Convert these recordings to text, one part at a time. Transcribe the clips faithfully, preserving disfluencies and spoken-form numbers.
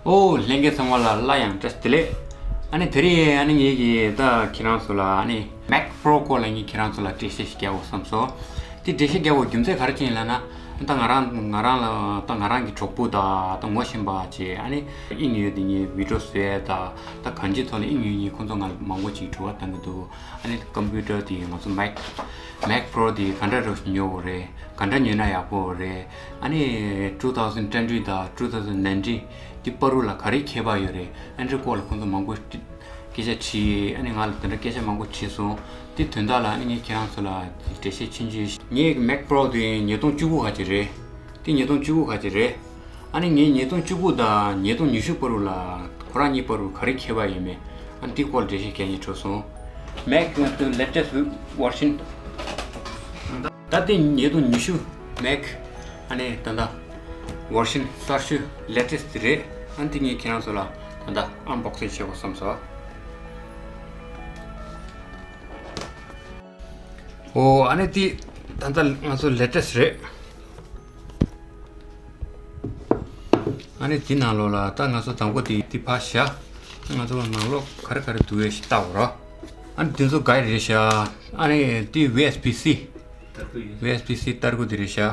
ཨོ། ལྷན་རྒྱས་ཚང་མ་ལ་སླར་ཡང་བཀྲ་ཤིས་བདེ་ལེགས། ཨ་ནི་དེ་རིང་ཨ་ནི་ངེད་ཀྱིས་ད་ཁྱེད་རང་ཚོ་ལ་ཨ་ནི་Mac Pro སྐོར་ལ་ངས་ཁྱེད་རང་ཚོ་ལ་འགྲེལ་བཤད་ཞིག་རྒྱག་དགོས་བསམ་སོང་། དེ་འགྲེལ་བཤད་རྒྱག་དགོས་རྒྱུ་མཚན་ག་རེ་ཅིག་ཡིན་ལབ་ན། ད་ང་རང་ང་རང་ལ་ད་ང་རང་གི་གྲོགས་པོ་དང་ད་ངོ་ཤེས་པ་ཅིག་ཨ་ནི་དབྱིན་ཡུལ་དེ་ངས་video བཟོས་ད་ད་གང་ཅིའི་ཐོག་ལ་དབྱིན་ཡུལ་ནས་ཁོང་ཚོ་ང་ལ་མང་པོ་ཅིག་དྲི་བ་བཏང་གི་འདུག་ཨ་ནི་computer དེ་ང་ཚོ་Mac Mac Pro དེ་ག་འདྲ་རུ་ཉོ་དགོས་རེད། ག་འདྲ་ཉོས་ན་ཡག་པོ་རེད། ཨ་ནི་two thousand twenty དང་two thousand nineteen དེ་བར་དུ་ལ་ག་རེ་ཁྱད་པར་ཡོད་རེད། ཨ་ནི་སྐོར་ལ་ཁོང་ཚོ་མང་པོ་སྐད་ཆ་དྲིས། ཨ་ནི་ང་ལ་དེ་འདྲ་སྐད་ཆ་མང་པོ་དྲིས་སོང་། དེ་དོན་དག་ལ་ཨ་ནི་ངས་ཁྱེད་རང་ཚོ་ལ་འགྲེལ་བཤད་ཆུང་ཆུང་ཞིག་ངའི་Mac Pro དེ་ཉིས་སྟོང་བཅུ་དགུ་ཁ་ཅིག་རེད། དེ་ཉིས་སྟོང་བཅུ་དགུ་ཁ་ཅིག་རེད། ཨ་ནི་ངས་ཉིས་སྟོང་བཅུ་དགུ་དང་ཉིས་སྟོང་ཉི་ཤུ་བར་དུ་ལ་ཁོ་རང་གཉིས་བར་དུ་ག་རེ་ཁྱད་པར་ཡོད་མེད། ཨ་ནི་དེ་སྐོར་འགྲེལ་བཤད་རྒྱག་སྙིང་བྲོ་སོང་། Mac ང་ཚོའི་latest version ད་ལྟའི་ཉིས་སྟོང་ཉི་ཤུ་Mac ཨ་ནི་ད་ལྟ་version གསར་ཤོས་latest དེ་རེད། ཨ་ནི་དེ་ངས་ཁྱེད་རང་ཚོ་ལ་ད་ལྟ་unboxing བྱེད་དགོས་བསམ་སོང་། ཨོ། ཨ་ནི་དེ་ད་ལྟ་ང་ཚོ་latest རེད། ཨ་ནི་དེ་ནང་ལོགས་ལ་ད་ང་ཚོ་དང་པོ་དེ་དེ་ཕར་བཞག་ང་ཚོ་ནང་ལོགས་ག་རེ་ག་རེ་འདུག་ཡོད་ཞིག་ལྟ་འོ་ར། ཨ་ནི་དེ་ཚོ་guide རེད་ཤག་ཨ་ནི་དེ་USB-C USB-C ཏར་ཁུ་དེ་རེད་ཤག་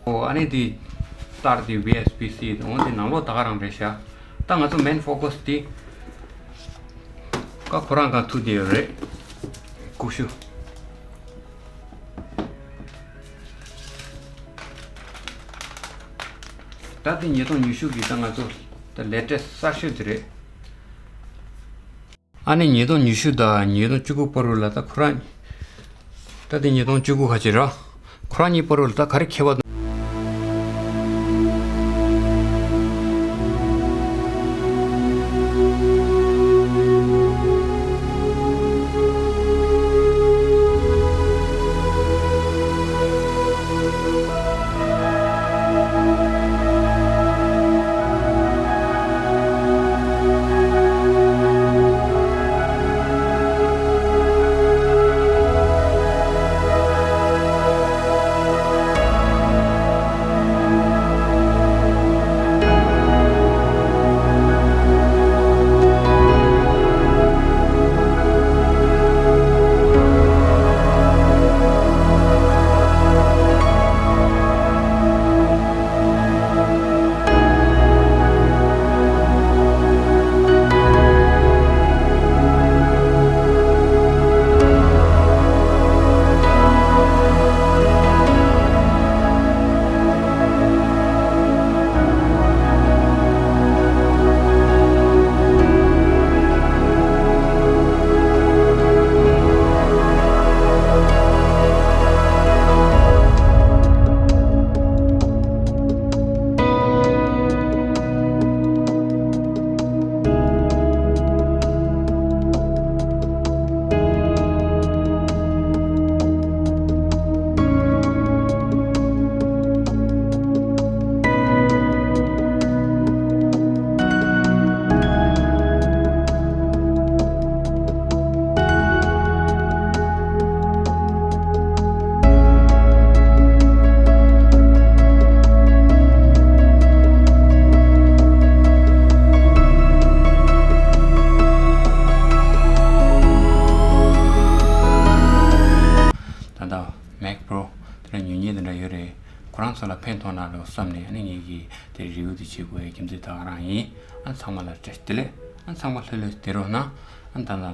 ཨོ། ཨ་ནི་དེ་ཏར་དེ་USB-C འོང་དེ་ནང་ལོགས་ད་ག་རང་རེད་ཤག་ད་ང་ཚོ་main focus དེ་ཀ་ཁོ་རང་ག་ཐུག་དེ་ཡོད་རེད། ཀུ་ཤུ། ད་དེ་ཉིས་སྟོང་ཉི་ཤུ་གི་ད་ང་ཚོ་ད་latest གསར་ཤོས་དེ་རེད། ཨ་ནི་ཉིས་སྟོང་ཉི་ཤུ་དང་ཉིས་སྟོང་བཅུ་དགུ་བར་དུ་ལ་ད་ཁོ་རང་། ད་དེ་ཉིས་སྟོང་བཅུ་དགུ་ཁ་ཅིག་ར། ཁོ་རང་གཉིས་བར་དུ་ལ་ད་ག་རེ་ཁྱད་པར་འདུག་ད་ལྟ་Mac Pro དེ་འདྲ་ཉོ་མཁན་དེ་འདྲ་ཡོད་རེད། ཁོ་རང་ཚོ་ལ་ཕན་ཐོགས་ན་རོགས་བསམ་ནས་ཨ་ནི་ངེད་ཀྱིས་དེ་review དེ་བྱེད་དགོས་ཡ་རྒྱུ་མཚན་ད་ག་རང་ཡིན། ཨ་ཚང་མ་ལ་བཀྲ་ཤིས་བདེ་ལེགས། ཨ་ཚང་མ་ལྷོད་ལྷོད་བསྡད་རོགས་གནང་། ཨ་ད་ལྟ་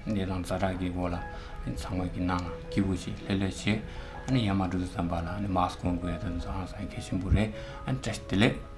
གནས་སྟངས་ཛ་དྲག་གི་སྐོར་ལ་ཨ་ཚང་མ་གི་ནང་ལ་སྐྱིད་པོ་བྱེད། ལྷོད་ལྷོད་བྱེད། ཨ་ནི་ཡར་མར་འགྲོ་དུས་ཙམ་པ་ལ་ཨ་ནི་mask གོན་དགོས་ཡ་དེ་ཚོ་ཧང་སང་གལ་ཆེན་པོ་རེད། ཨ་ནི་བཀྲ་ཤིས་བདེ་ལེགས།